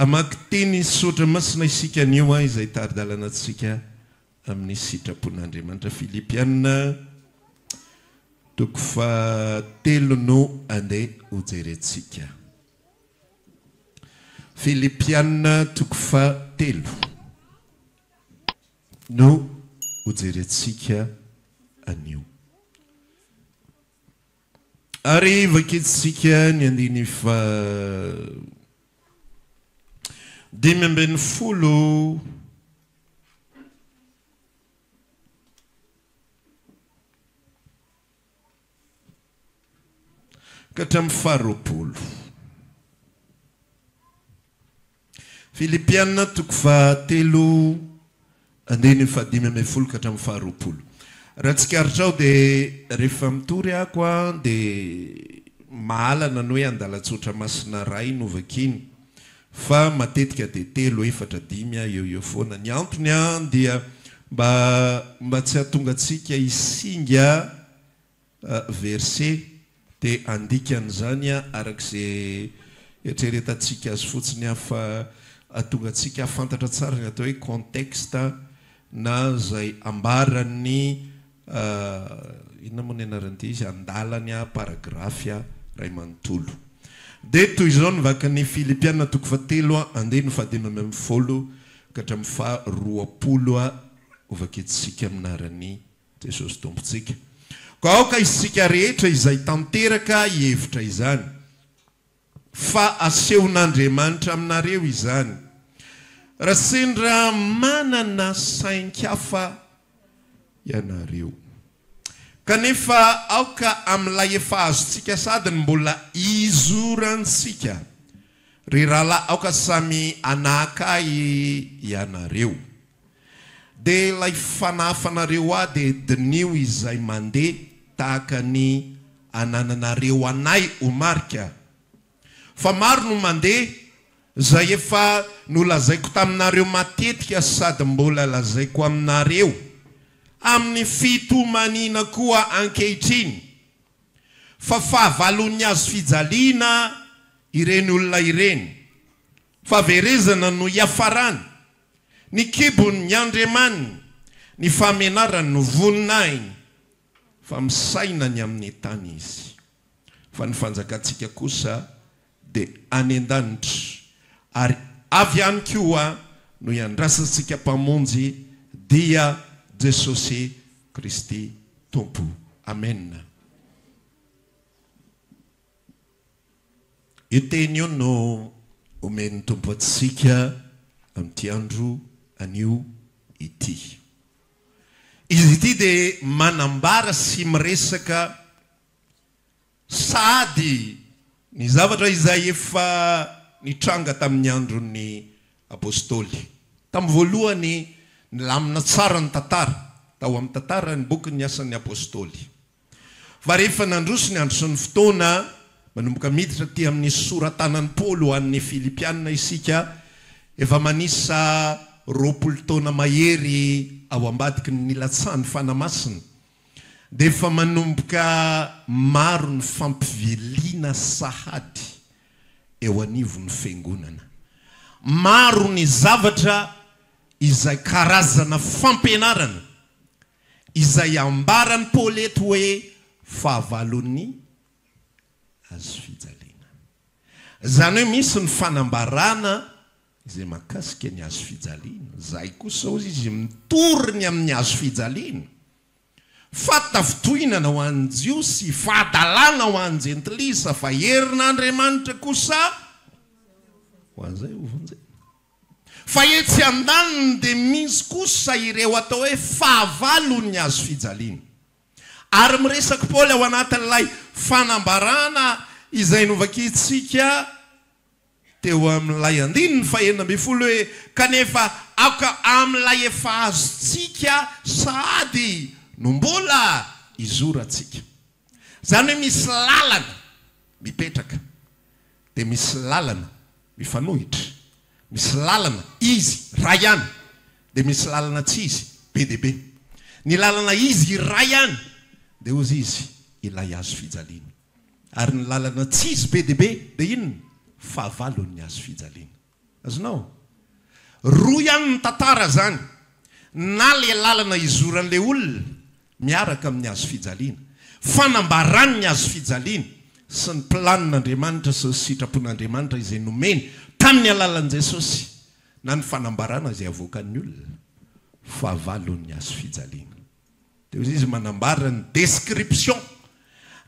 Hamaky teny soratra masina isika anio izay hitari-dalana antsika amin'ny sitrapon'Andriamanitra. Filipiana toko fahatelo no andeha hojerentsika. Filipiana toko fahatelo no hojerentsika anio. Ary vakintsika ny andininy faha 15. Ka hatramin'ny faharoapolo. Filipiana toko fahatelo andininy fahadimy ambin'ny folo ka hatramin'ny faharoapolo. Raha tsikaritrao dia rehefa mitory ako dia mahalana ny hoe andalan-tsotra masina iray no vakiana fa matetika dia telo, efatra, dimy eo eo foana. Ny antony dia mba mba tsy hahatonga antsika hisinga verset dia handika an'izany araka izay eritreretantsika azy fotsiny fa hahatonga antsika hahafantatra tsara ny atao hoe contexte na izay ambaran'ny inona moa ny anaran'ity izy andalany paragrafy iray manontolo. Dia toy izao ny vakin'ny Filipiana toko fahatelo andininy fahadimy ambin'ny folo ka hatramin'ny faharoapolo hovakintsika amin'ny anaran'i Jesosy Tompontsika. Koa aoka isika rehetra izay tanteraka hihevitra izany, fa asehon'Andriamanitra aminareo izany. Raha sendra manana sain-kafa ianareo. Kanefa aoka amin'ilay efa azontsika sady ny mbola hizorantsika. Ry rahalahy, aoka samy hanahaka ahy ianareo. Dia ilay fanahafanareo ahy dia diniho izay mandeha tahaka ny anananareo anay ho marika. Fa maro no mandeha, izay efa nolazaiko taminareo matetika sady mbola lazaiko aminareo amin'ny fitomaniana koa ankehitriny, fa fahavalon'ny hazofijaliana ireny olona ireny, fahaverezana no hiafarany, Ny kibony ny andriamaniny, ny fahamenarany no voninahiny, fa misaina ny amin'ny tany izy. Fa ny fanjakantsika kosa dia any an-danitra, ary avy any koa no iandrasantsika Mpamonjy, dia Jesosy Kristy Tompo. Amena. Io teny io no omen'ny Tompo antsika amin'ity andro anio ity. Izy ity dia manambara sy miresaka sahady ny zavatra izay efa nitranga tamin'ny andron'ny Apostoly. Tamin'ny voalohany nilamina tsara ny tantara, tao amin'ny tantaran'ny bokin'ny Asan'ny Apostoly. Fa rehefa nandroso ny andro sy ny fotoana, manomboka miditra aty amin'ny sora-tanan'i Paoly ho an'ny Filipiana isika, efa manisa 20 taona mahery ao ambadiky ny nilatsahan'ny Fanahy Masina, dia efa manomboka maro ny fampiviliana sahady eo anivon'ny Fiangonana. Maro ny zavatra izay karazana fampianarana Izay ambaran'i Paoly eto hoe fahavalon'ny hazofijaliana. Izany hoe misy ny fanambarana izay mahakasika ny hazofijaliana. Izay kosa hozy izy mitory ny amin'ny hazofijaliana. Fa tafintohinana ho an'ny Jiosy, fahadalana ho an'ny Jentilisa, fa herin'Andriamanitra kosa ho an'izay hovonjena. Fa etsy andaniny dia misy kosa ireo atao hoe fahavalon'ny hazo fijaliana. Ary miresaka Paoly ao anatin'ilay fanambarana izay novakintsika teo amin'ilay andininy fahenina ambin'ny folo hoe, Kanefa aoka amin'ilay efa azontsika sahady no mbola izorantsika. Izany hoe misy lalana mipetraka, dia misy lalana mifanohitra, misy lalana izy iray ihany, dia misy lalana tsy izy be dia be. Ny lalana izy iray ihany dia hozy izy ilay hazo fijaliana. Ary ny lalana tsy izy be dia be dia inona? Fahavalon'ny hazo fijaliana. Azonao? Roa ihany ny tantara izany, na ilay lalana izoran'ilay olona miaraka amin'ny hazofijaliana, fanambarany ny hazofijaliana sy ny planin'Andriamanitra sy ny sitrapon'Andriamanitra izay nomeny tamin'ny alalan'i Jesosy, na ny fanambarana izay avoakan'ny olona, fahavalon'ny hazofijaliana. Dia hoy izy manambara ny description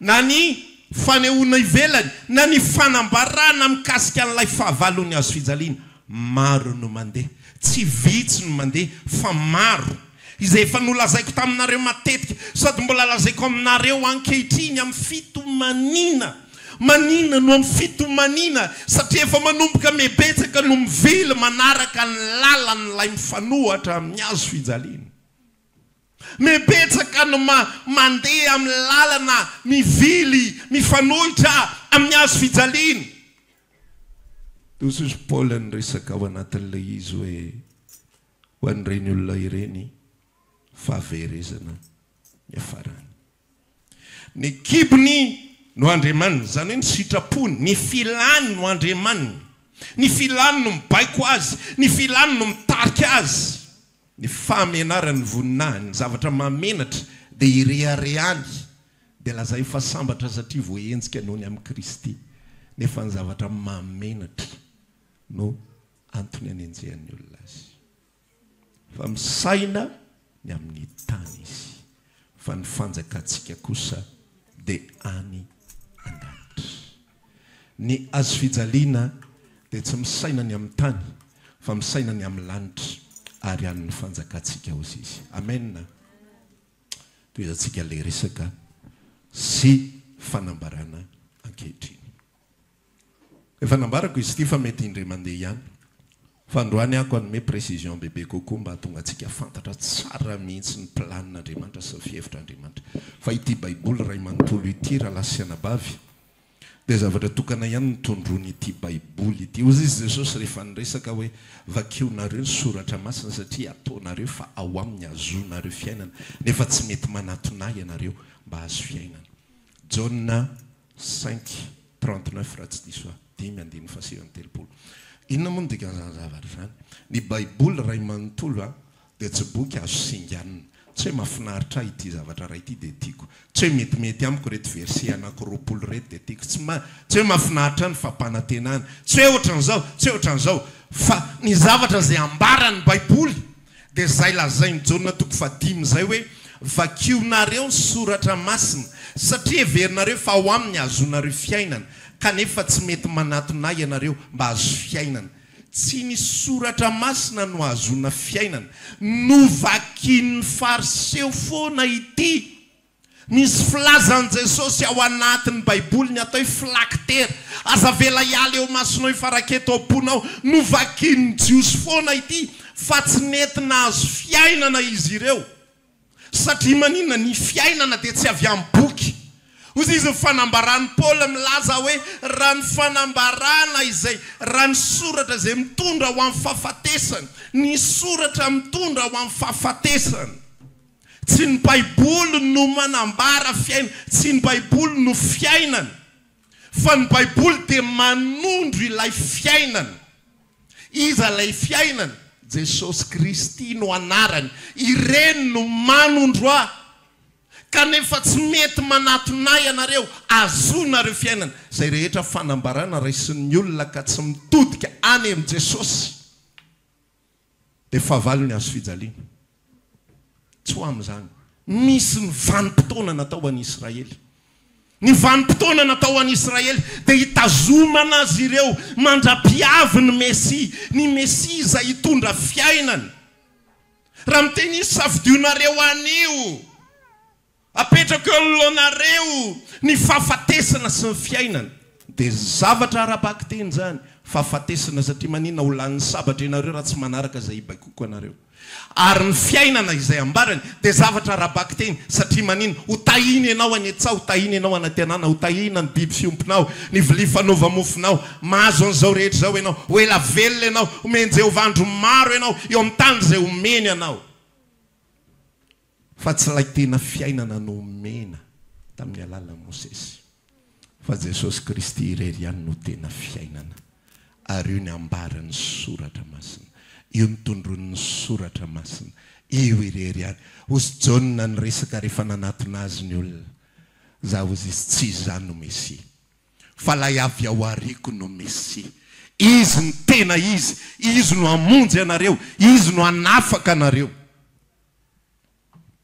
na ny fanehoana ivelany na ny fanambarana mikasika an'ilay fahavalon'ny hazo fijaliana. Maro no mandeha. Tsy vitsy no mandeha fa maro. Izay efa nolazaiko taminareo matetika sady mbola lazaiko aminareo ankehitriny amin'ny fitomaniana. Manina no amin'ny fitomaniana satria efa manomboka mihebetsaka no mivily manaraka ny lalan'ilay mifanohatra amin'ny hazo fijaliana. Mibetsaka no mandeha amin'ny lalana mivily mifanohitra amin'ny hazo fijaliana. Toy izao Paoly niresaka ao anatin'ilay izy hoe, ho an'ireny olona ireny, fahaverezana niafarany. Ny kibony no andriamaniny, izany hoe ny sitrapony, ny filany no andriamaniny. Ny filany no mibaiko azy, ny filany no mitarika azy. Ny fahamenarany, ny voninahiny, ny zavatra mahamenatra dia ireharehany, dia lazainy fa sambatra satria voahenjika noho ny amin'i Kristy, nefa ny zavatra mahamenatra no antony anenjehan'ny olona azy. Fa misaina ny amin'ny tany izy, fa ny fanjakantsika kosa dia any an-danitra. Ny hazofijaliana dia tsy misaina ny amin'ny tany, fa misaina ny amin'ny lanitra ary any ny fanjakantsika, hozy izy. Amen. Tohizantsika ilay resaka sy fanambarana ankehitriny. Efa nambarako izy ity fa mety indray mandeha ihany. Fa androany ako hanome précision bebe kokoa mba hahatonga antsika fantatra tsara mihitsy ny planin'Andriamanitra sy ny fihevitr'Andriamanitra. Fa ity baiboly iray manontolo ity rahalahy sy anabavy dia zavatra tokana ihany no tondroin'ity baiboly ity. Hoy izy Jesosy rehefa niresaka hoe vakionareo ny soratra masina satria ataonareo fa ao aminy ahazoanareo fiainana nefa tsy mety manatona ahy ianareo mba hahazo fiainana. Jaona 5:39 raha tsy diso aho, dimy andininy faha 39. Inona moa no dikan'izany zavatra izany? Ny Baiboly iray manontolo dia tsy boky azo singanina. Tsy hoe mahafinaritra ahy ity zavatra iray ity dia tiako. Tsy hoe metimety amiko ireto verset anankiroapolo ireto dia tiako. Tsy ma, tsy hoe mahafinaritra ahy ny fampanantenana. Tsy hoe ohatran'izao, tsy hoe ohatran'izao. Fa ny zavatra izay ambaran'ny Baiboly Dia izay lazain'i Jaona toko fahadimy izay hoe, Vakionareo ny Soratra Masina, satria heverinareo fa ao aminy hahazoanareo fiainana, kanefa tsy mety manatona Ahy ianareo mba hahazo fiainana. Tsy ny Soratra Masina no hahazoana fiainana. Novakian'ny Fariseo foana ity. Misy filazan'i Jesosy ao anatin'ny Baiboly ny atao hoe filaktera. Aza avela hiala eo imasonao io fa raketo ao am-ponao. Novakian'ny Jiosy foana ity fa tsy nety nahazo fiainana izy ireo. Satria maninona? Ny fiainana dia tsy avy amin'ny boky. Hoy izy ny fanambaran'i Paoly milaza hoe raha ny fanambarana izay, raha ny soratra izay mitondra ho amin'ny fahafatesana, ny soratra mitondra ho amin'ny fahafatesana. Tsy ny Baiboly no manambara fiainana, tsy ny Baiboly no fiainana, fa ny Baiboly dia manondro ilay fiainana. Iza ilay fiainana? Jesosy Kristy no anarany. Ireny no manondro ahy. Kanefa tsy mety manatona ahy ianareo, azonareo fiainana. Izay rehetra fanambarana raisin'ny olona ka tsy mitodika any amin'i Jesosy. Dia fahavalo ny hazo fijaliana. Tsy ho amin'izany. Misy ny vanim-potoana natao ho an'i Israely. Ny vanim-potoana natao ho an'i Israely dia hitazomana azy ireo mandra-piavy ny Mesia, ny Mesia izay hitondra fiainana. Raha miteny izy, safidionareo anio. Apetrako eo anoloanareo ny fahafatesana sy ny fiainana. Dia zavatra ara-bakiteny izany, fahafatesana satria maninona ho lanin'ny sabatra ianareo raha tsy manaraka izay ibaikoako anareo. Ary ny fiainana izay ambarany dia zavatra ara-bakiteny satria maninona ho tahina ianao any an-tsaha, ho tahina ianao any an-tanàna, ho tahina ny biby fiompinao, ny vilia fanaova-mofonao. Mahazo an'izao rehetra izao ianao, ho ela velona ianao, homen'i Jehovah andro maro ianao eo amin'ny tany izay omeny anao. Fa tsy ilay tena fiainana nomena tamin'ny alalan'i Mosesy, fa Jesosy Kristy irery ihany no tena fiainana. Ary io ny ambaran'ny Soratra Masina. Io ny tondroin'ny Soratra Masina. Io irery ihany. Hozy Jaona niresaka rehefa nanatona azy ny olona. Za hozy izy, tsy izaho no Mesia. Fa ilay avy ao aoriako no Mesia. Izy no tena Izy. Izy no hamonjy anareo. Izy no hanafaka anareo.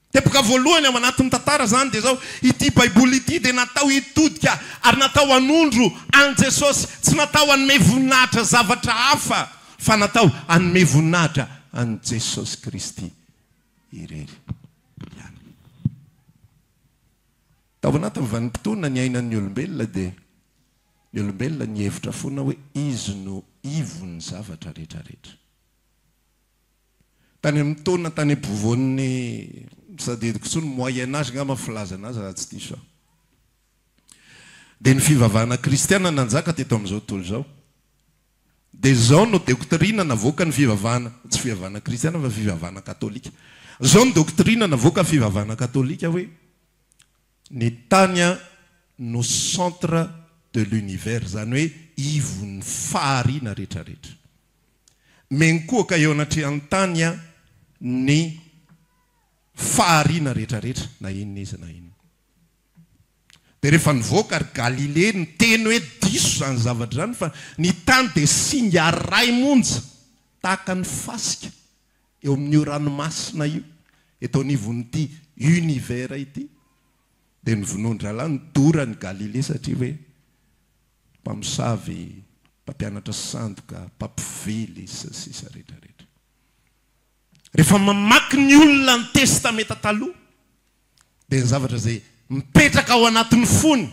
Teboka voalohany ao anatin'ny tantara izany dia izao, ity Baiboly ity dia natao hitodika ary natao hanondro an'i Jesosy, tsy natao hanome voninahitra zavatra hafa fa natao hanome voninahitra an'i Jesosy Kristy irery ihany. Tao anatin'ny vanim-potoana niainan'ny olombelona dia ny olombelona nihevitra foana hoe izy no ivon'ny zavatra rehetra rehetra. Tany amin'ny taona tany ampovoan'ny, tsy tadidiko intsony, moyen âge angamba ny filazana azy raha tsy diso aho. Dia ny fivavahana kristiana nanjaka teto amin'izao tontolo izao. Dia izao no doctrine navoakan'ny fivavahana, tsy fivavahana kristiana fa fivavahana katolika. Izao no doctrine navoakan'ny fivavahana katolika hoe ny tany no centre de l'univers, izany hoe ivon'ny fahariana rehetrarehetra. Menkohaka eo anatrehan'ny tany ny fahariana rehetrarehetra, na inona izy na inona. Dia rehefa nivoaka ry Galilée niteny hoe diso izany zavatra izany fa ny tany dia singa iray monja tahaka ny fasika eo amin'io ranomasina io, eto anivon'ity univers ity, dia novonoin-drahalahy nodorany Galilée satria hoe mpamosavy, mpampianatra sandoka, mpampively, sy ny sisa rehetra rehetra. Rehefa mamaky ny olona ny Testamenta Taloha, dia ny zavatra izay mipetraka ao anatin'ny fony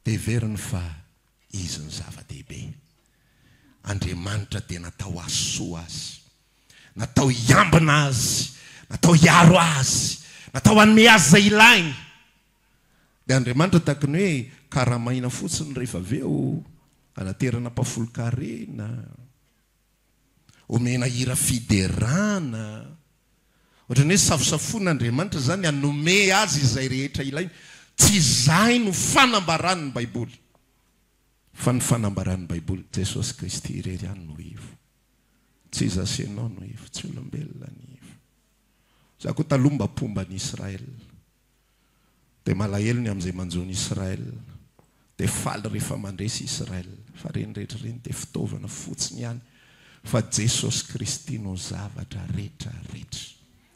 dia heveriny fa izy no zava-dehibe. Andriamanitra dia natao hahasoa azy, natao hiambina azy, natao hiaro azy, natao hanome azy izay ilainy. Dia Andriamanitra tahaky ny hoe karamaina fotsiny rehefa avy eo, anaterana mpahafolon-karena, omena hira fiderana. Ohatran'ny hoe safosafoina Andriamanitra izany hanome azy izay rehetra ilainy. Tsy izay no fanambaran'ny Baiboly. Fa ny fanambaran'ny Baiboly, Jesosy Kristy irery ihany no ivo. Tsy iza sy ianao no ivo, tsy olombelona ny ivo. Za koa taloha mba mpomba an'i Israel. Dia malahelo ny amin'izay manjo ny Israel. Dia faly rehefa mandresy Israel. Fa ireny rehetra ireny dia fitaovana fotsiny ihany. Fa Jesosy Kristy no zavatra rehetra rehetra.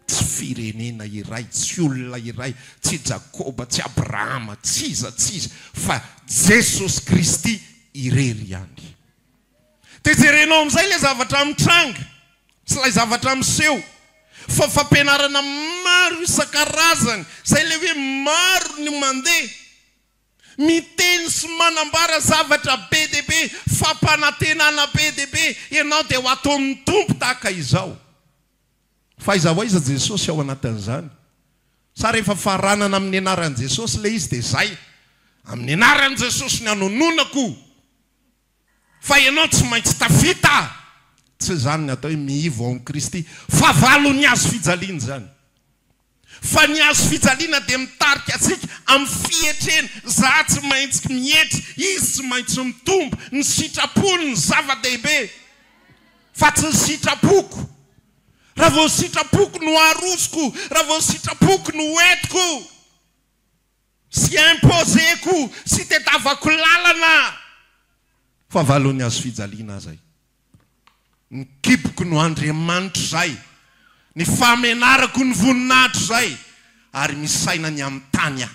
Tsy firenena iray, tsy olona iray, tsy Jakoba, tsy Abrahama, tsy iza tsy iza, fa Jesosy Kristy irery ihany. Dia jerenao amin'izay ilay zavatra mitranga sy ilay zavatra miseho fa fampianarana maro isan-karazany, izay ilay hoe maro ny mandeha miteny sy manambara zavatra be dia be, fampanantenana be dia be, ianao dia ho ataon'ny Tompo tahaka izao. Fa aiza ho aiza Jesosy ao anatin'izany? Sa rehefa faranana amin'ny anaran'i Jesosy ilay izy dia izay? Amin'ny anaran'i Jesosy ny hanononako. Fa ianao tsy maintsy tafita! Tsy izany ny atao hoe miivo ao amin'i Kristy. Fahavalon'ny hazo fijaliana izany. Fa ny hazo fijaliana dia mitarika antsika amin'ny fietrena, Izaho tsy maintsy mietry, Izy tsy maintsy mitombo, ny sitrapony no zava-dehibe, fa tsy ny sitrapoko. Raha vao ny sitrapoko no arosoko, raha vao ny sitrapoko no entiko, Sy imposer-ko sy tedavako lalana. Fahavalon'ny hazo fijaliana aza i. Ny kiboko no Andriamanitro izay, ny fahamenarako ny voninahitro izay, ary misaina ny amin'ny tany aho.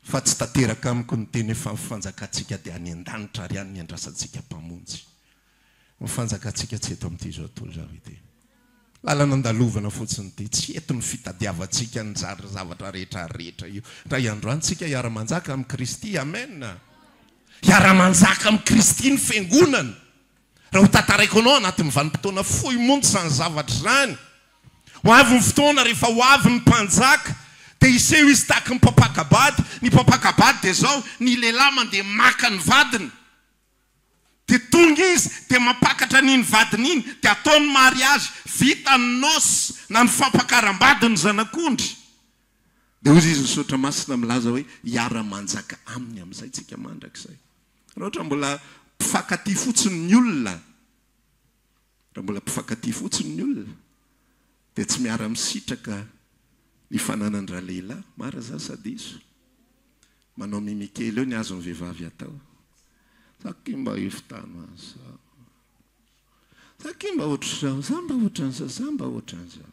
Fa tsy tanteraka amiko ny teny hoe fa ny fanjakantsika dia any an-danitra ary any ny andrasantsika Mpamonjy. Ny fanjakantsika tsy eto amin'ity izao tontolo izao ity. Lalana andalovana fotsiny ity. Tsy eto ny fitadiavantsika ny zavatra rehetra rehetra io. Indray andro any tsika hiara-manjaka amin'i Kristy. Amen. Hiara-manjaka amin'i Kristy ny fiangonana. Raha ho tantaraiko anao anatin'ny vanim-potoana fohy monja izany zavatra izany. Ho avy ny fotoana rehefa ho avy ny mpanjaka dia hiseho izy tahaky ny mpampaka-bady. Ny mpampaka-bady dia izao, ny lehilahy mandeha maka ny vadiny. Dia tonga izy dia mampakatra an'iny vadiny iny dia atao ny mariage, vita ny noces na ny fampakaram-bady ny zanak'ondry. Dia hozy izy ny soratra masina milaza hoe hiara-manjaka aminy amin'izay tsika mandrakizay. Raha ohatra mbola. mpifankatia fotsiny ny olona, raha mbola mpifankatia fotsiny ny olona dia tsy miara-misitraka ny fananan-dralehilahy, marina izany sa diso? Manao mimi kely eo ny azon'ny vehivavy atao. Za akia mba efitano an'izao. Za akia mba ohatr'izao, za mba ohatran'izao, za mba ohatran'izao.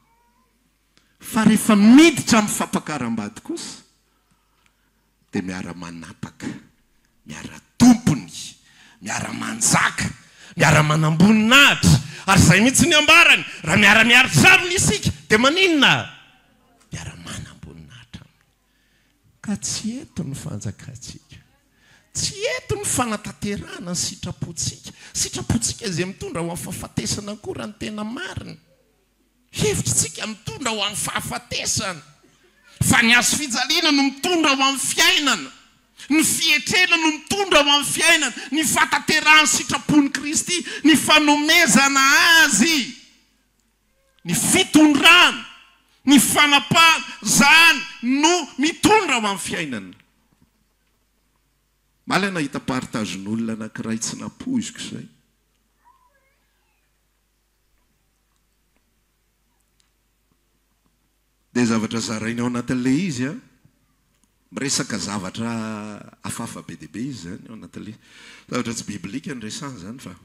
Fa rehefa miditra amin'ny fampakaram-bady kosa dia miara-manapaka, miara-tompony, miara-manjaka, miara-manam-boninahitra. Ary izay mihitsy ny ambarany, raha miara-miaritra aminy isika dia maninona? Miara-manam-boninahitra aminy. Ka tsy eto ny fanjakantsika. Tsy eto ny fanatanterahana ny sitrapontsika. Sitrapontsika izay mitondra ho amin'ny fahafatesana koa raha ny tena marina. Hevitritsika mitondra ho amin'ny fahafatesana. Fa ny hazo fijaliana no mitondra ho amin'ny fiainana. Ny fietrena no mitondra ho amin'ny fiainana. Ny fahatanterahan'ny sitrapon'i Kristy, ny fanomezana Azy. Ny fitondrana, ny fanapahana, izany no mitondra ho amin'ny fiainana. Omaly aho nahita partage-n'olona anankiray tsy nampoiziko izay. Dia zavatra zarainy ao anatin'ilay izy an, miresaka zavatra hafahafa be dia be izy izany ao anatin'ilay izy. Zavatra tsy biblika no resahany izany fa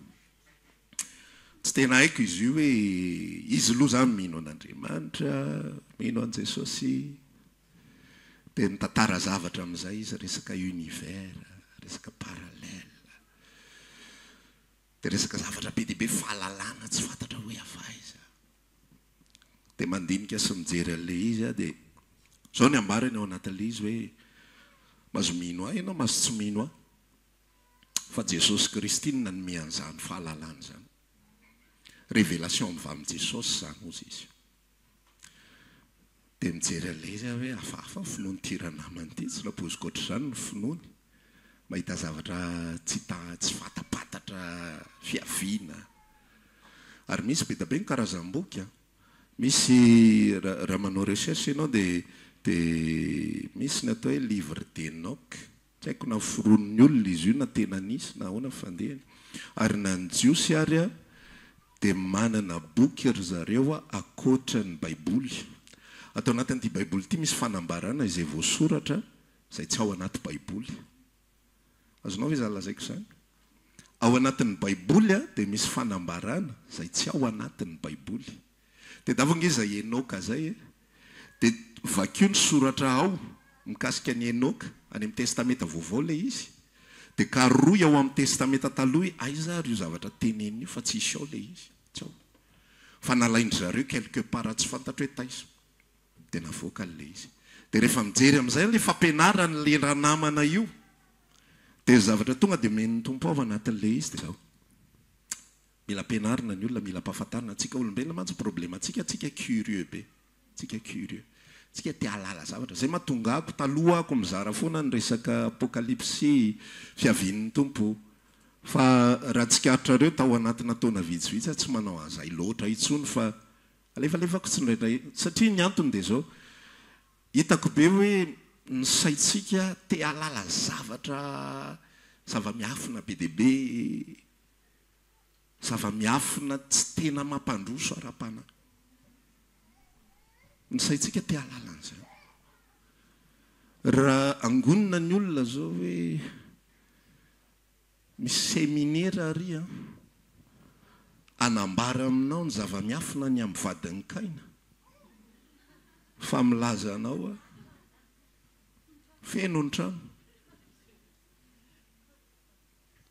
tsy tena haiko izy io hoe izy aloha izany mino an'Andriamanitra, mino an'i Jesosy, dia mitantara zavatra amin'izay izy, resaka univers, resaka parallèle. Dia resaka zavatra be dia be, fahalalana tsy fantatra hoe avy aiza. Dia mandinika sy mijery an'ilay izy aho dia izao ny ambarany ao anatin'ilay izy hoe mahazo mino ahy ianao, mahazo tsy mino ahy fa Jesosy Kristy no nanome an'izany fahalalana izany. Révélation avy amin'i Jesosy izany hozy izy. Dia mijery an'ilay izy aho hoe hafahafa ny finoan'ity ranamana ity, tsy nampoiziko ohatr'izany ny finoany. Mahita zavatra tsy hita, tsy fantapantatra fiaviana. Ary misy be dia be ny karazam-boky an. Misy, raha manao recherche ianao dia dia misy ny atao hoe livre d'Enoch. Tsy haiko na foronin'ny olona izy io na tena nisy na ahoana ny fandehany. Ary na ny Jiosy ary dia manana boky ry zareo ankoatra ny Baiboly. Ato anatin'ity Baiboly ity misy fanambarana izay voasoratra izay tsy ao anaty Baiboly. Azonao ve izany lazaiko izany? Ao anatin'ny Baiboly dia misy fanambarana izay tsy ao anatin'ny Baiboly. Tedavo ange izay Enoka izay e! Dia vakio ny soratra ao mikasika an'i Enoka, any amin'ny Testamenta Vaovao ilay izy. Dia karohy ao amin'ny Testamenta Taloha hoe aiza ary io zavatra teneniny io fa tsisy ao ilay izy. Tsy ao. Fa nalain-dry zareo quelque part tsy fantatro hoe taiza. Dia navoakany ilay izy. Dia rehefa mijery amin'izay ilay fampianaran'ilay ranamana io, dia ny zavatra tonga dia omen'ny Tompo ao anatin'ilay izy dia izao. Mila ampianarina ny olona, mila ampahafantarina. Antsika olombelona mantsy problème antsika, tsika curieux be. Tsika curieux. Tsika te hahalala zavatra. Zay mahatonga ako, taloha ako mizara foana ny resaka apokalypsy, fiavian'ny Tompo. Fa raha tsikaritrareo tao anatina taona vitsivitsy aho tsy manao an'izay loatra intsony fa alefalefako tsindraindray. Satria ny antony dia izao, hitako be hoe ny saintsika te hahalala zavatra, zava-miafina be dia be. Zava-miafina tsy tena mampandroso ara-panahy. Ny saintsika te hahalala an'izany. Raha angonina ny olona izao hoe misy seminera ary an, hanambara aminao ny zava-miafina ny amin'ny vadin'i Kaina, fa milaza anao aho, feno ny trano.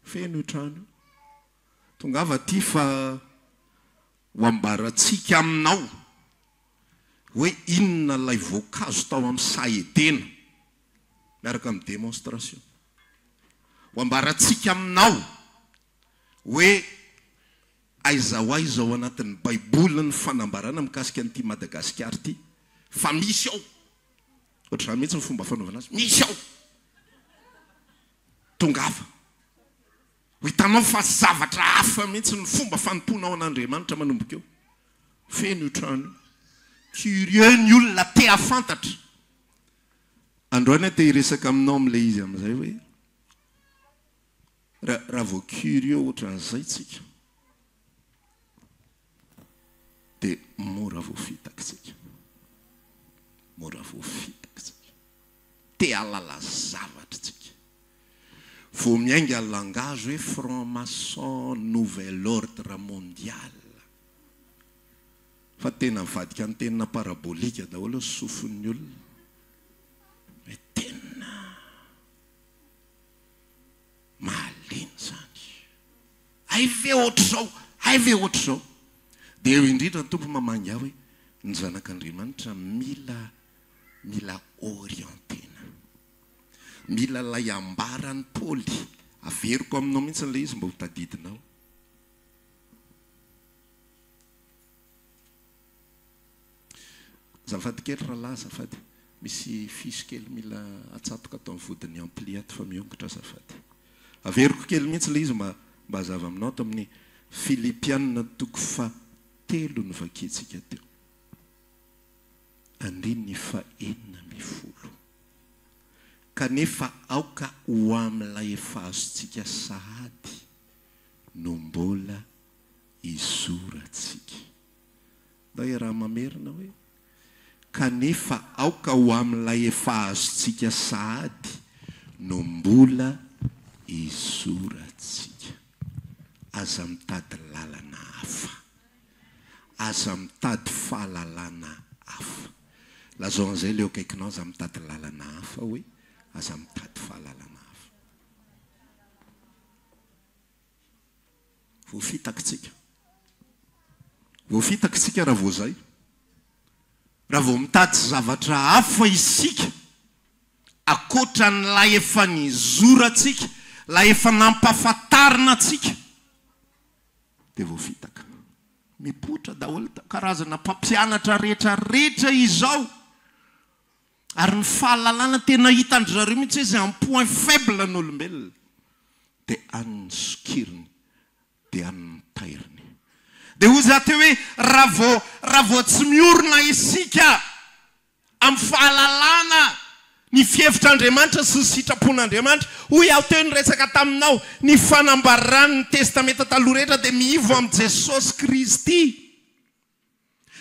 Feno io trano io. Tongava aty fa ho ambarantsika aminao hoe inona ilay voankazo tao amin'ny saha Edena, miaraka amin'ny démonstration. Ho ambarantsika aminao hoe aiza ho aiza ao anatin'ny Baiboly ny fanambarana mikasika an'ity Madagasikara ity, fa misy ao. Ohatr'izany mihitsy ny fomba fanaovana azy. Misy ao. Tongava. Ho hitanao fa zavatra hafa mihitsy ny fomba fanompoanao an'Andriamanitra manomboka eo. Feno io trano io. Curieux ny olona te hahafantatra. Androany aho te hiresaka aminao amin'ilay izy amin'izay hoe. Raha raha vao curieux ohatran'izay tsika dia mora voafitaka tsika. Mora voafitaka tsika. Te hahalala zavatra tsika. Vao miainga ny langage hoe franc maçon, nouvel ordre mondial. Fa tena mivadika antenne parabolique daholo ny sofin'ny olona. Hoe tena mahaliana izany. Hay ve ohatr'izao, hay ve ohatr'izao. Dia eo indrindra ny Tompo mamangy ahy hoe ny zanak'Andriamanitra mila mila orienter-na. Mila ilay ambaran'i Paoly. Averiko aminao mihitsy ilay izy mba ho tadidinao. Azafady kely rahalahy azafady. Misy fiche kely mila atsatoka ato amin'ny vodin'ny ampli ato fa miongotra azafady. Averiko kely mihitsy ilay izy mba mba hazava aminao ato amin'ny Filipiana toko faha telo novakiantsika teo. Andininy faha 16. Kanefa aoka ho amin'ilay efa azontsika sahady no mbola izorantsika. Ndao iaraha-mamerina hoe, Kanefa aoka ho amin'ilay efa azontsika sahady no mbola izorantsika. Aza mitady lalana hafa. Aza mitady fahalalana hafa. Lazao an'izay ilay eo akaikinao, aza mitady lalana hafa hoe, aza mitady fahalalana hafa. Voafitaka isika. Voafitaka isika raha vao izay. Raha vao mitady zavatra hafa isika, ankoatra an'ilay efa nizorantsika, ilay efa nampahafantarina antsika, dia voafitaka. Mipoitra daholo karazana mpampianatra rehetra rehetra izao. Ary ny fahalalana tena hitan-dry zareo mihitsy hoe izay amin'ny point faible ny olombelona dia any ny sokiriny, dia any ny tairiny. Dia hoy za teo hoe raha vao raha vao tsy miorina isika amin'ny fahalalana ny fihevitr'Andriamanitra sy ny sitrapon'Andriamanitra, hoy aho teo niresaka taminao, ny fanambaran'ny Testamenta Taloha rehetra dia miivo amin'i Jesosy Kristy.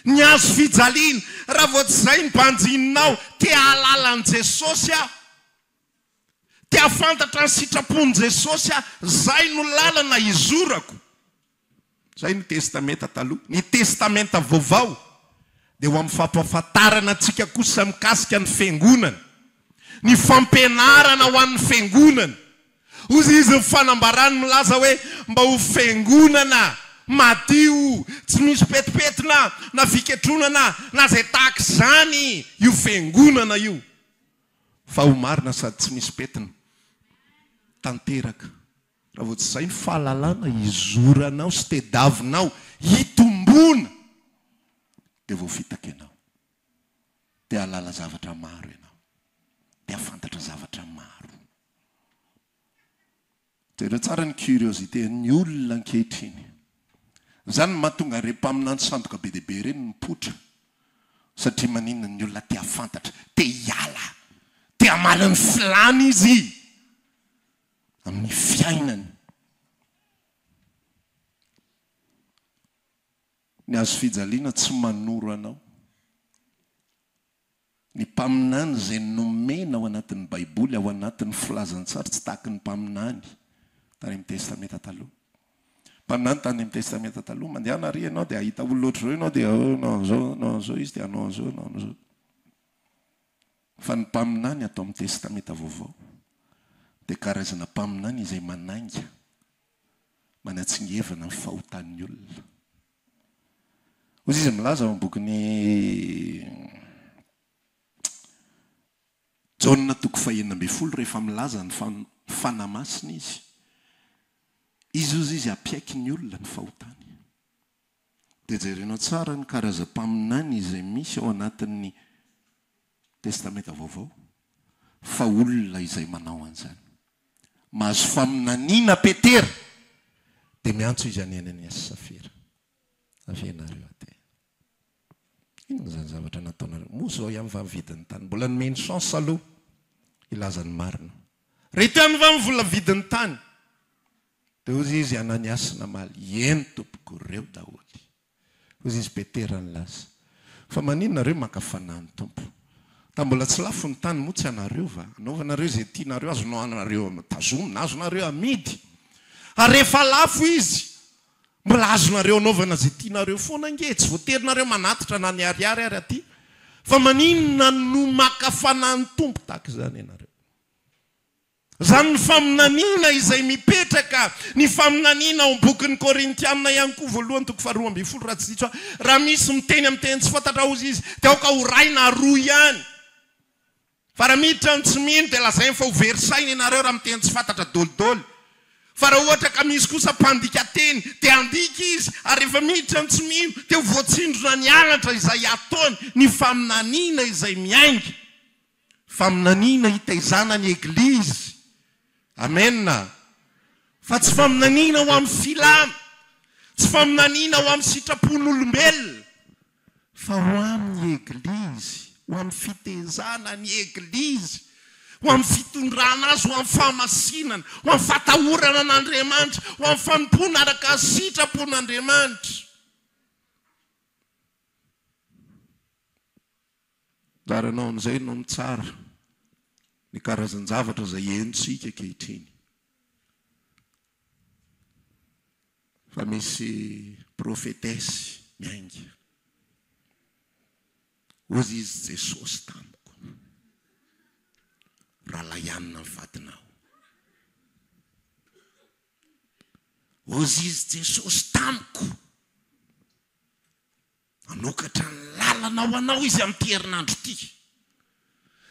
Ny hazo fijaliana. Raha vao tsy izay ny banjininao, te hahalala an'i Jesosy aho. Te hahafantatra ny sitrapon'i Jesosy aho. Izay no lalana hizorako. Izay ny Testamenta Taloha. Ny Testamenta Vaovao dia ho amin'ny fampahafantarana antsika kosa mikasika ny Fiangonana. Ny fampianarana ho an'ny Fiangonana. Hoy izy ny fanambarany milaza hoe mba ho fiangonana madio, tsy misy petipetina na fiketronana na izay tahaka izany io fiangonana io, fa ho marina sady tsy misy petina. Tanteraka. Raha vao tsy izay ny fahalalana izoranao sy tedavinao hitomboana dia voafitaka ianao. Dia hahalala zavatra maro ianao. Dia hahafantatra zavatra maro. Jereo tsara ny curiosité an'ny olona ankehitriny. Izany no mahatonga ireny mpaminany sandoka be dia be ireny mipoitra. Satria maninona ny olona te hahafantatra, te hiala, te hamaly ny filàny izy amin'ny fiainany. Ny hazo fijaliana tsy manoro anao. Ny mpaminany izay nomena ao anatin'ny Baiboly, ao anatin'ny filazantsara, tsy tahaky ny mpaminany tany amin'ny Testamenta Taloha. Mpaminany tany amin'ny Testamenta Taloha, mandehana àry ianao dia hahita olona ohatr'izao ianao dia hanao an'izao, hanao an'izao izy dia hanao an'izao, hanao an'izao. Fa ny mpaminany ato amin'ny Testamenta Vaovao dia karazana mpaminany izay manainga, manatsingevana ny fahotan'ny olona. Hoy izy milaza ao amin'ny bokin'i Jaona toko fahenina ambin'ny folo rehefa milaza ny Fanahy Masina izy. Izy hozy izy hampiaiky ny olona ny fahotany. Dia jerenao tsara ny karazam-paminany izay misy ao anatin'ny Testamenta Vaovao fa olona izay manao an'izany. Mahazo faminaniana Petera dia miantso izy an'i Ananiasy sy Safira. Avia ianareo aty. Inona izany zavatra nataonareo? Moa izao ihany va ny vidin'ny tany? Mbola nomeny chance aloha hilaza ny marina. Reto ihany va ny vola vidin'ny tany? Dia hozy izy Ananiasy namaly, Eny tompoko, ireo daholo. Hozy izy Petera nilaza, Fa maninona nareo maka fanahy ny Tompo? Ta mbola tsy lafo ny tany, moa tsy anareo va? Anaovanareo izay tianareo, azonao anareo tazomina, azonareo amidy. Ary rehefa lafo izy, mbola azonareo anaovana izay tianareo foana ange e! Tsy voatery nareo manatitra na ny ariary ary aty. Fa maninona no maka fanahy ny Tompo tahaka izany ianareo? Izany ny faminaniana izay mipetraka, ny faminaniana ao amin'ny bokin'ny Korintiana ihany koa, voalohany toko faharoa ambinifolo raha tsy diso aho, raha misy miteny amin'ny teny tsy fantatra hozy izy, dia aoka ho iray na roa ihany. Fa raha miditra ny tsy mino dia lazainy fa ho very saina ianareo raha miteny tsy fantatra dolidoly. Fa raha ohatra ka misy kosa mpandika teny dia handika izy, ary rehefa miditra ny tsy mino dia ho voatsindrona ny anatra izay ataony, ny faminaniana izay miainga. Faminaniana hitaizana ny Eglizy. Amena. Fa tsy faminaniana ho amin'ny filana, tsy faminaniana ho amin'ny sitrapon'olombelona, fa ho amin'ny Eglizy, ho amin'ny fitezana ny Eglizy, ho amin'ny fitondrana azy ho amin'ny fahamasinana, ho amin'ny fatahorana an'Andriamanitra, ho amin'ny fanompoana araka ny sitrapon'Andriamanitra. Anjaranao amin'izay no mitsara ny karazan-javatra izay henontsika ankehitriny. Fa misy prophétesse miainga. Hozy izy Jesosy tamiko. Rahalahianina ny vadinao. Hozy izy Jesosy tamiko. Hanokatra ny lalana ho anao izy amin'ity herinandro ity.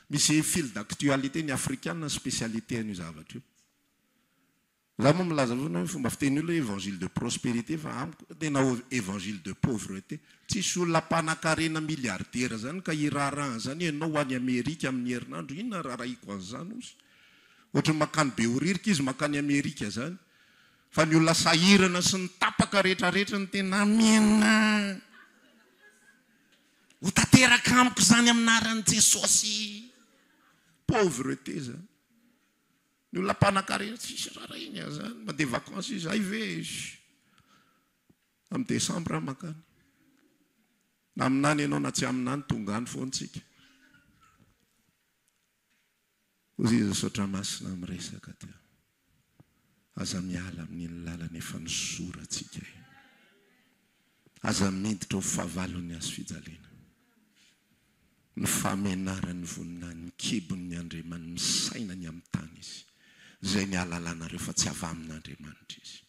Misy fil d'actualité ny afrikana spécialité an'io zavatra io. Za moa milaza foana hoe fomba fiteny olona hoe évangile de prospérité fa amiko tena évangile de pauvreté. Tsisy olona mpanankarena milliardaire zany ka hiraharaha an'izany ianao ho any Amerika amin'ny herinandro, inona raharahiako an'izany ozy? Ohatran'ny mankany Behoririka izy mankany Amerika zany. Fa ny olona sahirana sy ny tapaka retraretra no tena amena. Ho tanteraka amiko izany amin'ny anaran'i Jesosy. Pauvreté zany. Ny olona mpanankarena tsisy rarahiny an'izany. Mandeha vacances izy, hay ve izy. Amin'ny décembre aho mankany. Na aminany ianao na tsy aminany tonga any foana tsika. Hoy izy, Misaotra masina miresaka teo. Aza miala amin'iny lalana efa nizorantsika iny. Aza miditra ho fahavalon'ny hazo fijaliana. Ny fahamenaran'ny voninahiny, ny kibon'ny Andriamaniny, misaina ny amin'ny tany izy. Izay ny hahalalanareo fa tsy avy amin'Andriamanitra izy.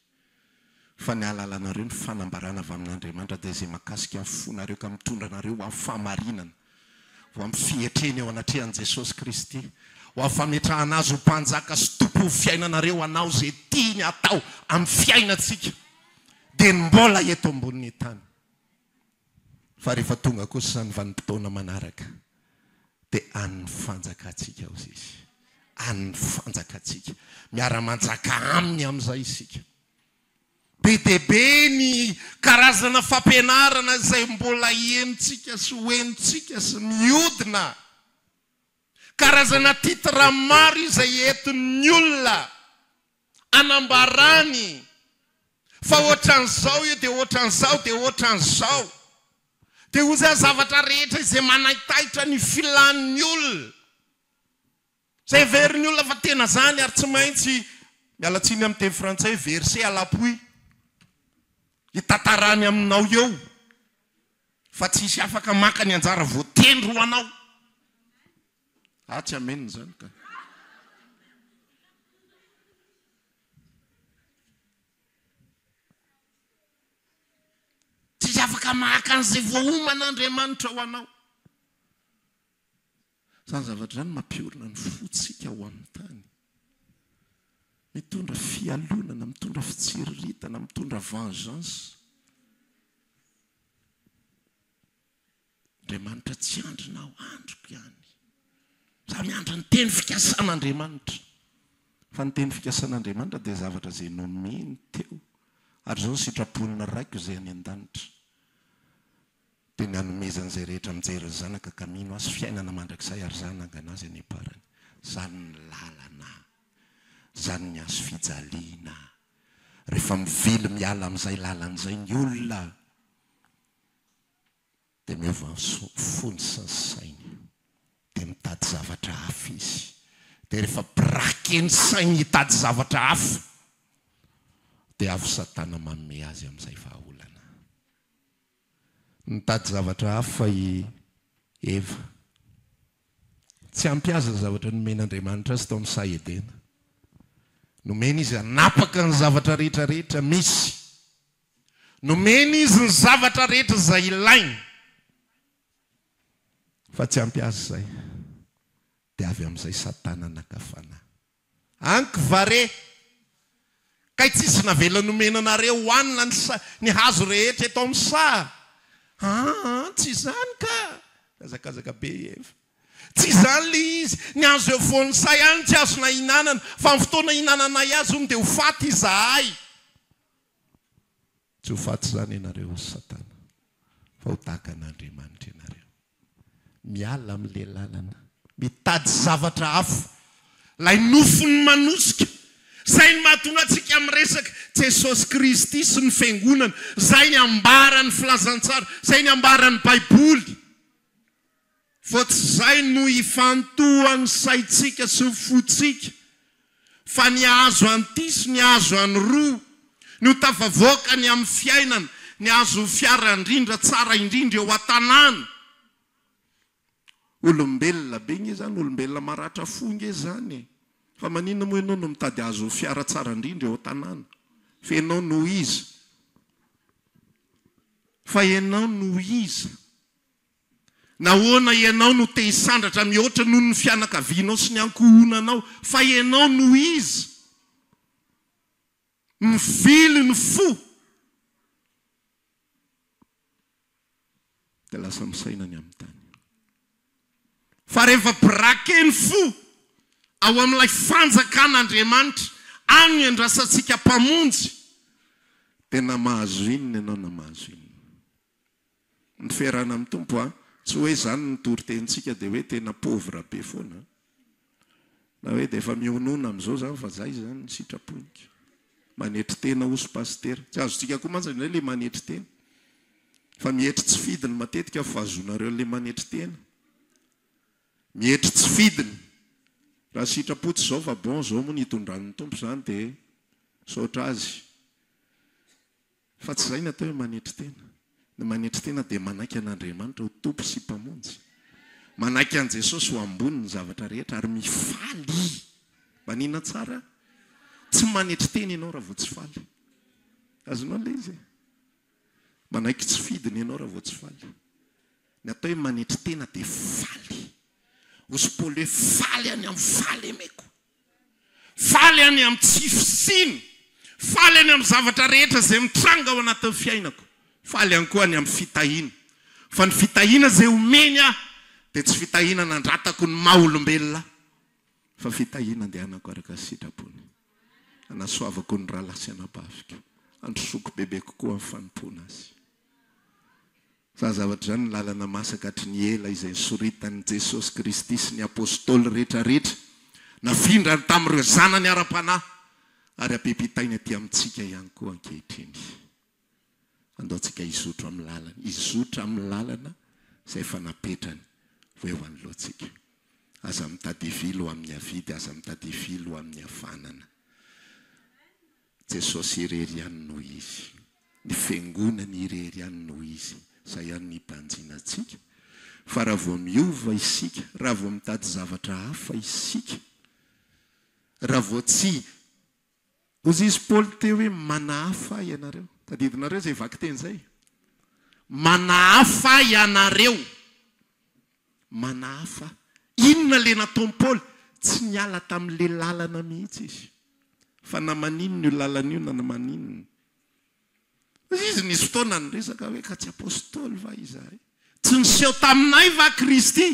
Fa ny hahalalanareo ny fanambarana avy amin'Andriamanitra dia izay mahakasika ny fonareo ka mitondra anareo ho amin'ny fahamarinana, ho amin'ny fietrena eo anatrehan'i Jesosy Kristy, ho amin'ny fametrahana Azy ho Mpanjaka sy Tompon'ny fiainanareo hanao izay tiany hatao amin'ny fiainantsika dia ny mbola eto ambonin'ny tany. Fa rehefa tonga kosa ny vanim-potoana manaraka dia an'ny fanjakantsika hozy izy. An'ny fanjakantsika. Miara-manjaka aminy amin'izay isika. Be dia be ny karazana fampianarana izay mbola henontsika sy ho henontsika sy mihodina. Karazana titre maro izay entin'ny olona anambarany fa ohatran'izao io dia ohatran'izao dia ohatran'izao. Dia hoy izany zavatra rehetra izay manaitaitra ny filan'ny olona. Izay heverin'ny olona fa tena izany ary tsy maintsy, miala tsiny amin'ny teny frantsay, verser à l'appui. Hitantarany aminao eo fa tsy hisy afaka maka ny anjara voatendry ho anao. Ah tsy amen izany ka. Tsisy afaka maka an'izay voaoman'Andriamanitra ho anao. Izany zavatra izany mampiorina ny fontsika ho amin'ny tany. Mitondra fialonana, mitondra fitsiriritana, mitondra vengeance. Andriamanitra tsy andrinao, andriko ihany. Za miandry ny teny fikasan'Andriamanitra. Fa ny teny fikasan'Andriamanitra dia zavatra izay nomeny teo. Ary izao ny sitrapon'ny Raiko izay any an-danitra. Dia ny hanomezany izay rehetra mijery ny Zanaka ka mino Azy fiainana mandrakizay ary Izaho hanangana azy any am-parany. Izany ny lalana. Izany ny hazo fijaliana. Rehefa mivily miala amin'izay lalana izay ny olona dia miova ny fony sy ny sainy. Dia mitady zavatra hafa izy. Dia rehefa braquer ny sainy hitady zavatra hafa dia avy Satana manome azy amin'izay vahaolana. Nitady zavatra hafa i Eva. Tsy ampy azy ny zavatra nomen'Andriamanitra azy tao amin'ny saha Edena. Nomeny izy hanapaka ny zavatra rehetra rehetra misy. Nomeny izy ny zavatra rehetra izay ilainy. Fa tsy ampy azy izay. Dia avy amin'izay Satana naka fanahy. Anky va re? Kay tsisy navela nomena anareo hohanina ny sa, ny hazo rehetra eto amin'ny saha? Aa, tsy izany ka! Nihazakazaka be i Eva. Tsy izany ilay izy. Ny hazo eo afovoan'ny saha ihany tsy azonay ihinanana, fa amin'ny fotoana ihinananay azy hono dia ho faty izahay. Tsy ho faty izany ianareo, hoy Satana, fa ho tahaka an'Andriamanitra ianareo. Miala amin'ilay lalana, mitady zavatra hafa, ilay nofony manosika. Izay no mahatonga antsika miresaka Jesosy Kristy sy ny Fiangonana, izay ny ambaran'ny Filazantsara, izay ny ambaran'ny Baiboly. Vao tsy izay no ifantohan'ny saintsika sy ny fontsika, fa ny hahazo an'ity sy ny hahazo an'iroa, ny ho tafavoaka ny amin'ny fiainana, ny hahazo ny fiara indrindra tsara indrindra eo an-tanàna. Olombelona be nge izany, olombelona maratra fo nge izany e! Fa maninona moa ianao no mitady hahazo ny fiara tsara indrindra eo an-tanàna? Fa ianao no iza? Fa ianao no iza? Nahoana ianao no te hisandratra mihoatra noho ny fianakavianao sy ny ankohonanao? Fa ianao no iza? Mivily ny fo. Dia lasa misaina ny amin'ny tany. Fa rehefa braquer ny fo ao amin'ilay fanjakan'Andriamanitra, any ny andrasantsika Mpamonjy, dia na mahazo inona ianao na mahazo inona. Ny fiarahana amin'ny Tompo an, tsy hoe izany ny toritenintsika dia hoe tena pauvre be foana an. Na hoe dia efa mionona amin'izao izany fa zay izany ny sitrapony ka. Manetry tena hozy Pasitera. Tsy azontsika koa mantsy indraindray ilay manetry tena. Fa mietry tsy fidiny matetika fahazoanareo an'ilay manetry tena. Mietry tsy fidiny. Raha sitrapo tsy izao fa bon izao moa ny hitondran'ny Tompo izany dia misaotra Azy. Fa tsy izay ny atao hoe manetry tena. Ny manetry tena dia manaiky an'Andriamanitra ho Tompo sy Mpamonjy. Manaiky an'i Jesosy ho ambony ny zavatra rehetra ary mifaly. Manina tsara? Tsy manetry tena ianao raha vao tsy faly. Azonao ilay izy e? Manaiky tsy fidiny ianao raha vao tsy faly. Ny atao hoe manetry tena dia faly. Hozy Paoly hoe faly any amin'ny fahalemeko. Faly any amin'ny tsy fisiana. Faly any amin'ny zavatra rehetra izay mitranga ao anatin'ny fiainako. Faly ihany koa any amin'ny fitahiana. Fa ny fitahiana izay omeny ahy dia tsy fitahiana nandratako ny maha olombelona ahy, fa fitahiana andehanako araka ny sitrapony. Hanasoavako ny rahalahy sy anabaviko. Handrosoako bebe kokoa amin'ny fanompoana azy. Izany zavatra izany ny lalana masaka hatry ny ela izay nisoritan'i Jesosy Kristy sy ny Apôstôly rehetrarehetra, nafindrany tamin'ireo zanany ara-panahy ary ampipitainy aty amintsika ihany koa ankehitriny. Andao tsika hizotro amin'ny lalany, hizotra amin'ny lalana izay efa napetrany ho eo anoloantsika. Aza mitady hivily ho amin'ny havia dia aza mitady hivily ho amin'ny havanana. Jesosy irery ihany no Izy. Ny Fiangonany irery ihany no Izy. Izay ihany no hibanjinantsika. Fa raha vao miova isika, raha vao mitady zavatra hafa isika, raha vao tsy, hozy izy Paoly teo hoe manahafa ahy ianareo. Tadidinareo izay vakiteny izay? Manahafa ahy ianareo. Manahafa. Inona ilay nataon'i Paoly? Tsy niala tamin'ilay lalana mihitsy izy. Fa na maninona io lalana io na na maninona. Izy nisy fotoana niresaka hoe ka tsy apostoly va izahay? Tsy niseho taminay va Kristy?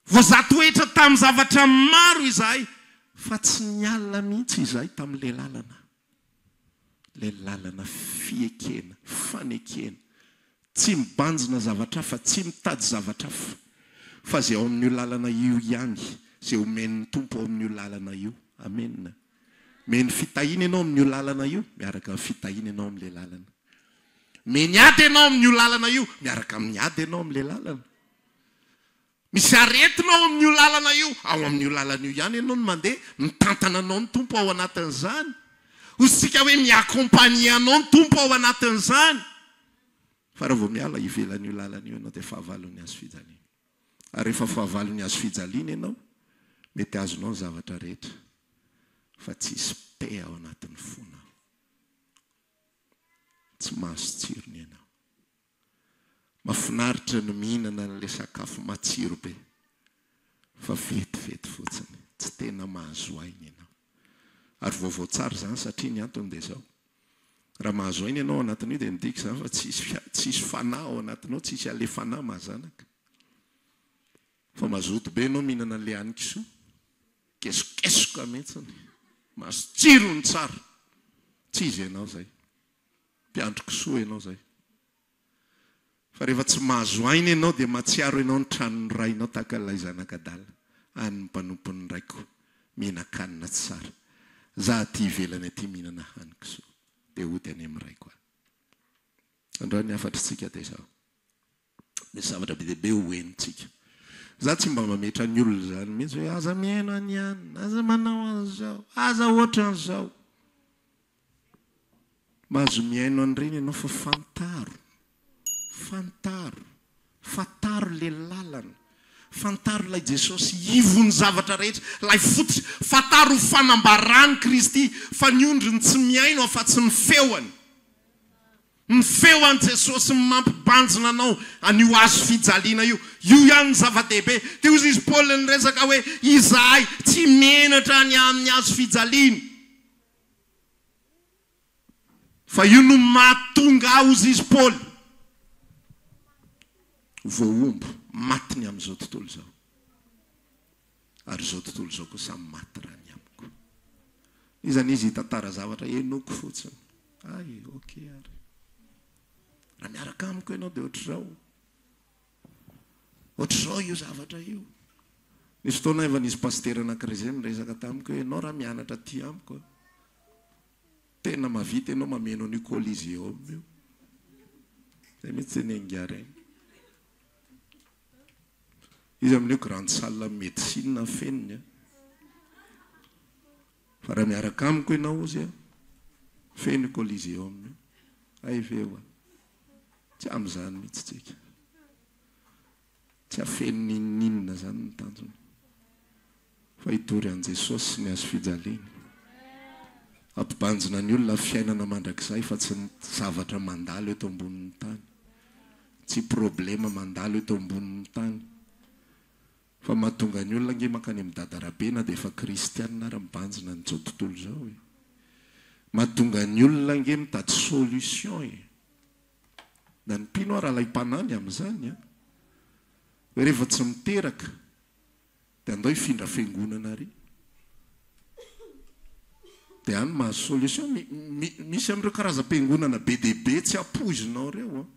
Voazaha toetra tamin'ny zavatra maro izahay fa tsy niala mihitsy izahay tamin'ilay lalana. Ilay lalana fiekena, fanekena. Tsy mibanjina zavatra hafa, tsy mitady zavatra hafa, fa izay ao amin'io lalana io ihany, izay omen'ny Tompo ao amin'io lalana io. Amena. Meny fitahiana ianao amin'io lalana io, miaraka amin'ny fitahiana ianao amin'ilay lalana. Meny ady ianao amin'io lalana io, miaraka amin'ny ady ianao amin'ilay lalana. Misy aretina ao amin'io lalana io, ao amin'io lalana io ihany ianao no mandeha, mitantana anao ny Tompo ao anatin'izany. Hoy isika hoe mi-accompagner anao ny Tompo ao anatin'izany. Fa raha vao miala ivelan'io lalana io ianao dia fahavalon'ny hazo fijaliana. Ary rehefa fahavalon'ny hazo fijaliana ianao, mety azonao ny zavatra rehetra, fa tsy hisy paix ao anatin'ny fonao. Tsy mahazo tsirony ianao. Mafinaritra ny mihinana an'ilay sakafo matsiro be, fa vetivety fotsiny, tsy tena mahazo aina ianao. Ary vaovao tsara izany satria ny antony dia izao, raha mahazo aina ianao ao anatin'io dia midika izany fa tsy hisy tsy hisy fanahy ao anatinao, tsy hisy alefanahy mahazanaka. Fa mazoto be ianao mihinana an'ilay hanin-kisoa, kesokesoka mihitsiny, mahazo tsirony tsara, tsy izy ianao izay. Mpiandry kisoa ianao izay. Fa rehefa tsy mahazo aina ianao dia mahatsiaro ianao ny tranon'ny rainao tahaka ilay zanak'adala any ny mpanompon'ny raiko mihinan-kanina tsara. Za aty ivelany aty mihinana hanin-kisoa dia hody any amin'ny raiko aho. Androany ny hafatr'tsika dia izao. Misy zavatra be dia be ho henontsika. Za tsy mba mametra ny olona izany mihitsy hoe aza mihaino an'i anona, aza manao an'izao, aza ohatran'izao. Mahazo mihaino an'ireny ianao fa fantaro, fantaro, fantaro ilay lalana, fantaro ilay Jesosy ivon'ny zavatra rehetra, ilay fototra, fantaro ny fanambaran'i Kristy fa ny ondriny tsy mihaino afa-tsy ny feony. Ny feo an'i Jesosy mampibanjina anao an'io hazo fijaliana io, io ihany ny zava-dehibe. Dia hoy izy Paoly niresaka hoe izahay tsy menatra ny amin'ny hazo fijaliana. Fa io no mahatonga ahy, hozy izy Paoly, ho voahombo, maty ny amin'izao tontolo izao. Ary izao tontolo izao koa samy maty raha ny amiko. Iza n'iza hitantara zavatra henoko fotsiny. Hay, ok ary. Raha miaraka amiko ianao dia ohatr'izao. Ohatr'izao io zavatra io. Nisy fotoana efa nisy pasitera anankiray izay niresaka tamiko hoe ianao raha mianatra aty amiko a, tena mahavita ianao mameno an'io coliseum io. Izay mihitsy teny Angiarena. Izy amin'io grande salle médecine fenony a. Fa raha miaraka amiko ianao ozy a, feno io coliseum io. Hay ve oa. Tsy amin'izany mihitsy tsika. Tsy hafeno n'inon'inona izany ny tanjona. Fa hitory an'i Jesosy sy ny hazo fijaliany. Hampibanjina ny olona fiainana mandrakizay fa tsy ny zavatra mandalo eto ambonin'ny tany. Tsy problema mandalo eto ambonin'ny tany. Fa mahatonga ny olona ange mankany amin'i Dada Rabe na dia efa kristianina ary mibanjina an'izao tontolo izao e. Mahatonga ny olona ange mitady solution e. Na ny mpino ara alaim-panahy ny amin'izany an. Hoe rehefa tsy miteraka dia andao hifindra fiangonana ary. Dia any mahazo solution. Misy amin'ireo karazam-piangonana be dia be tsy ampoizinao ireo an.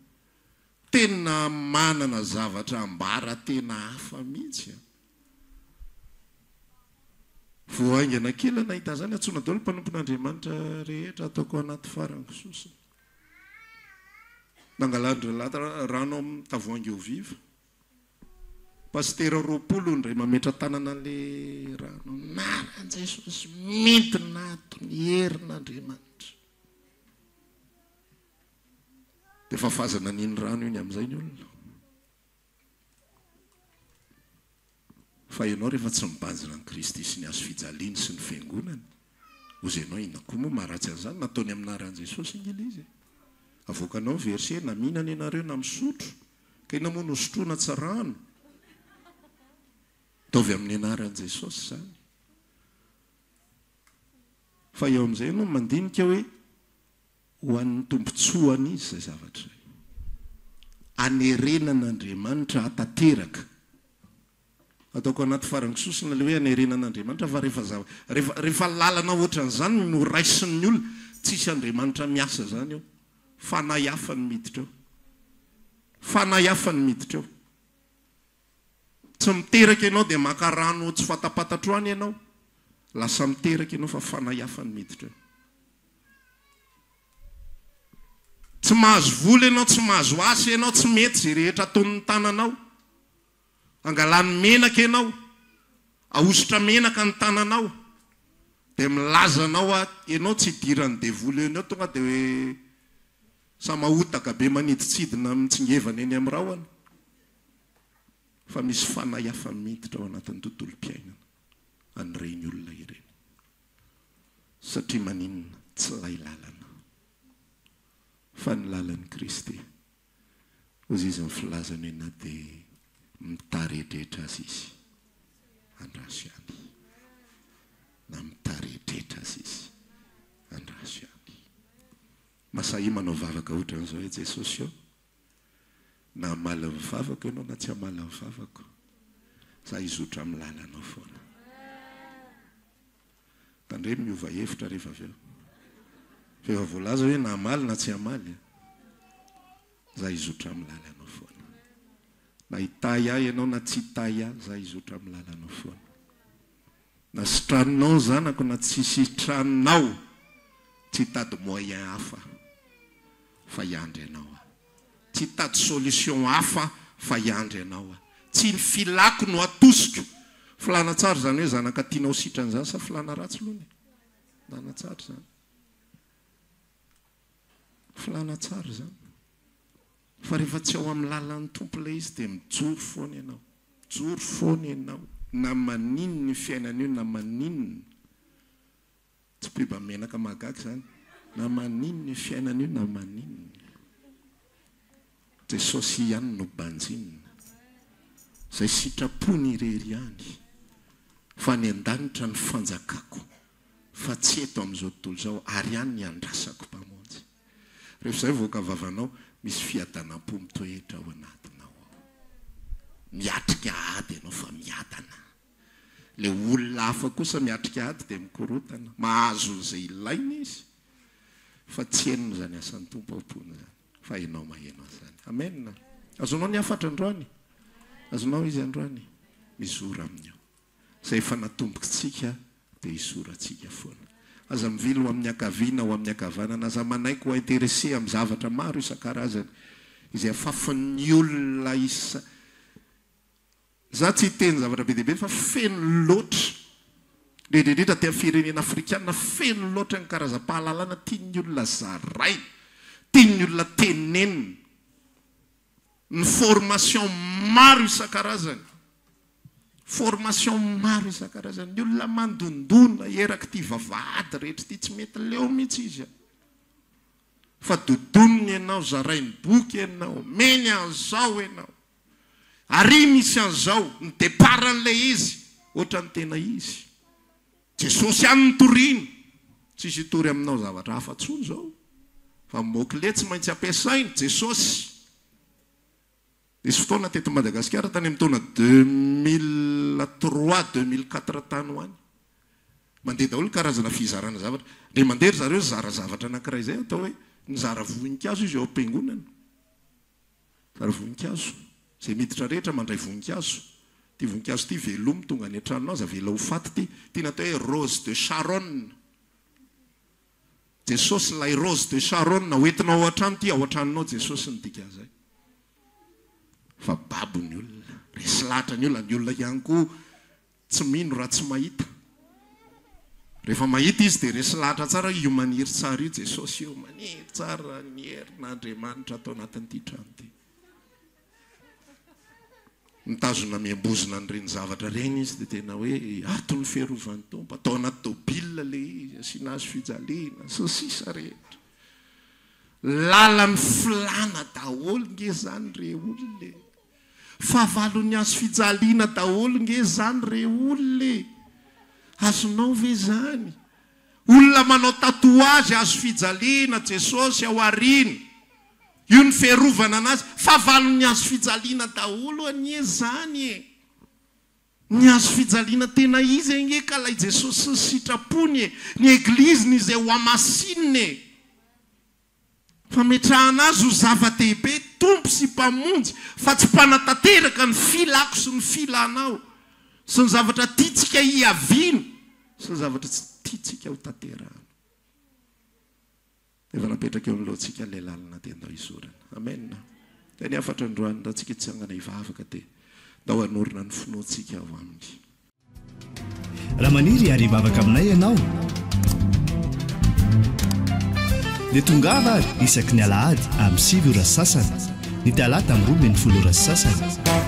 Tena manana zavatra ambara tena hafa mihitsy an. Vao haingana kely aho nahita an'izany, antsoina daholo ny mpanompon'Andriamanitra rehetra ataoko anaty farango sosona. Nangalan-dry zalahy rano amin'ny tavoahangy eau vive. Pasitera 20 indray mametra-tanana an'ilay rano. Anaran'i Jesosy, midina ato ny herin'Andriamanitra. Dia fafazana an'iny rano iny amin'izay ny olona. Fa ianao rehefa tsy mibanjina an'i Kristy sy ny hazo fijaliany sy ny fiangonany, hozy ianao inona koa moa maharatsy an'izany? Nataony amin'ny anaran'i Jesosy ange ilay izy e. Avoakanao ny verset, na mihinana ianareo na misotro, ka inona moa no sotroina tsy rano? Ataovy amin'ny anaran'i Jesosy izany. Fa eo amin'izay ianao mandinika hoe Ho an'ny tombontsoan'iza izay zavatra izay? Anerenan'Andriamanitra hahatanteraka. Ataoko anaty farango sosona ilay hoe anerenan'Andriamanitra fa rehefa zava, rehefa, rehefa lalana ohatran'izany no raisin'ny olona, tsisy Andriamanitra miasa izany eo. Fanahy hafa no miditra eo. Fanahy hafa no miditra eo. Tsy miteraka ianao dia maka rano tsy fantapantatro any ianao. Lasa miteraka ianao fa fanahy hafa no miditra eo. Tsy mahazo vola ianao, tsy mahazo asa ianao, tsy mety izay rehetra ataon'ny tananao. Angalany menaka ianao, ahosotra menaka ny tananao, dia milaza anao aho, ianao tsy idiran'ny devoly eo ianao, tonga dia hoe samahotaka be manidintsidina mitsingevana eny amin'ny rahona, fa misy fanahy hafa miditra ao anatin'ny tontolom-piainana an'ireny olona ireny. Satria maninona? Tsy ilay lalana, fa ny lalan'i Kristy. Hozy izy ny filazany hoe na dia mitaredretra aza izy, andraso ihany. Na mitaredretra aza izy, andraso ihany. Masahia manao vavaka ohatran'izao hoe, Jesosy ô, na hamaly ny vavako ianao na tsy hamaly ny vavako, za hizotra amin'ny lalanao foana. Tandremo miova hevitra rehefa avy eo. Fa efa voalaza hoe na hamaly na tsy hamaly, za hizotra amin'ny lalanao foana. Na hitahy ahy ianao na tsy hitahy ahy, za hizotra amin'ny lalanao foana. Na sitraninao ny zanako na tsy sitraninao, tsy hitady moyen hafa fa hiandry anao aho. Tsy hitady solution hafa fa hiandry anao aho. Tsy ny filako no atosiko. Filana tsara izany hoe zanaka tianao sitrana izany sa filana ratsy lony e? Filana tsara izany. Filana tsara izany. Fa rehefa tsy ao amin'ny lalan'ny Tompo ilay izy dia mijoro foana ianao. Mijoro foana ianao. Na maninona io fiainana io na maninona. Tsy pub menaka mahagaga izany. Na maninona io fiainana io na maninona. Jesosy ihany no banjinina. Izay sitrapony irery ihany. Fa any an-danitra ny fanjakako fa tsy eto amin'izao tontolo izao ary any ny andrasako Mpamonjy. Rehefa izay mivoaka vavanao, misy fiadanam-po mitoetra ao anatinao ao. Miatrika ady ianao fa miadana. Ilay olona hafa kosa miatrika ady dia mikorontana. Mahazo an'izay ilainy izy fa tsy henony izany asan'ny Tompo ao am-pony izany fa ianao maheno an'izany. Amen. Azonao ny hafatra androany? Azonao izy androany? Mizora amin'io. Izay efa natombokitsika dia hizorantsika foana. Aza mivily ho amin'ny ankavia na ho amin'ny ankavanana, aza manaiky ho intéressé amin'ny zavatra maro isan-karazany izay afafin'ny olona isa Za tsy hiteny zavatra be dia be fa feno loatra, indrindra indrindra aty amin'ny firenena afrikana, feno loatra ny karazam-pahalalana tian'ny olona zaraina, tian'ny olona tenenina, ny formation maro isan-karazany, formation maro isan-karazany, ny olona mandondona erak'ity vavahady rehetra ity, tsy mety leo mihitsy izy an! Fa dodoniny ianao, zarainy boky ianao, omeny an'izao ianao. Ary misy an'izao, ny départ an'ilay izy, ohatran'ny tena izy. Jesosy ihany no toriny, tsisy hitory aminao zavatra hafa intsony izao, fa mot clé tsy maintsy ampiasaina, Jesosy. Nisy fotoana teto Madagasikara tany amin'ny taona 2003, 2004 tany ho any, mandeha daholo ny karazana fizarana zavatra. Indray mandeha ry zareo nizara zavatra anankiray izay atao hoe nizara voninkazo izy eo am-piangonana. Zara voninkazo. Izay miditra rehetra mandray voninkazo. Ity voninkazo ity velomy tonga any an-tranonao, aza avela ho faty ity. Ity natao hoe rose de Sharon. Jesosy ilay rose de Sharon ho entinao ao an-trano ity, ao an-tranonao Jesosy ny dikan'izay. Fa babo ny olona, resy lahatra ny olona, ny olona ihany koa Tsy mino raha tsy mahita. Rehefa mahita izy dia resy lahatra tsara hoe io maniry tsara io Jesosy io, maniry tsara ny herin'Andriamanitra ato anatin'ity trano ity. Mitazona miambozona an'ireny zavatra ireny izy dia tena hoe ato ny fiarovan'ny Tompo, atao anaty tôbila ilay izy, asiana hazo fijaliana, sy ny sisa rehetra. Lalan'ny filàna daholo nge izany re olona e! Fahavalon'ny hazo fijaliana daholo nge zany re olona e! Azonao ve zany? Olona manao tatouage hazo fijaliana Jesosy ao aoriana, io ny fiarovana anazy, fahavalon'ny hazo fijaliana daholo anie zany e! Ny hazo fijaliana tena izy ange ka lay Jesosy sy ny sitrapony e! Ny egliziny izay ho hamasinina e! Fametrahana Azy ho zava-dehibe, Tompo sy Mpamonjy, fa tsy mpanatanteraka ny filako sy ny filanao, sy ny zavatra tiantsika hiaviana. Sy ny zavatra tsy tiantsika ho tanterahana. Efa napetraka eo anoloantsika ilay lalana dia ndao hizorana. Amen. Dia ny hafatra androany, raha tsika hitsangana hivavaka dia ndao hanorina ny finoantsika ao Aminy. Raha maniry ary hivavaka aminay ianao dia tongava ary isaky ny alahady amin'ny 9 ora sy sasany, ny talata amin'ny 12 ora sy sasany,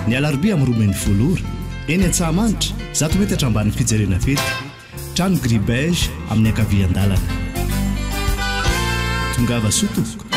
ny alarobia amin'ny 12 ora, eny Antsahamanitra, 100 metatra ambanin'ny fijerena fety. Trano gris beige amin'ny ankavian-dalana. Tongava soa tompoko.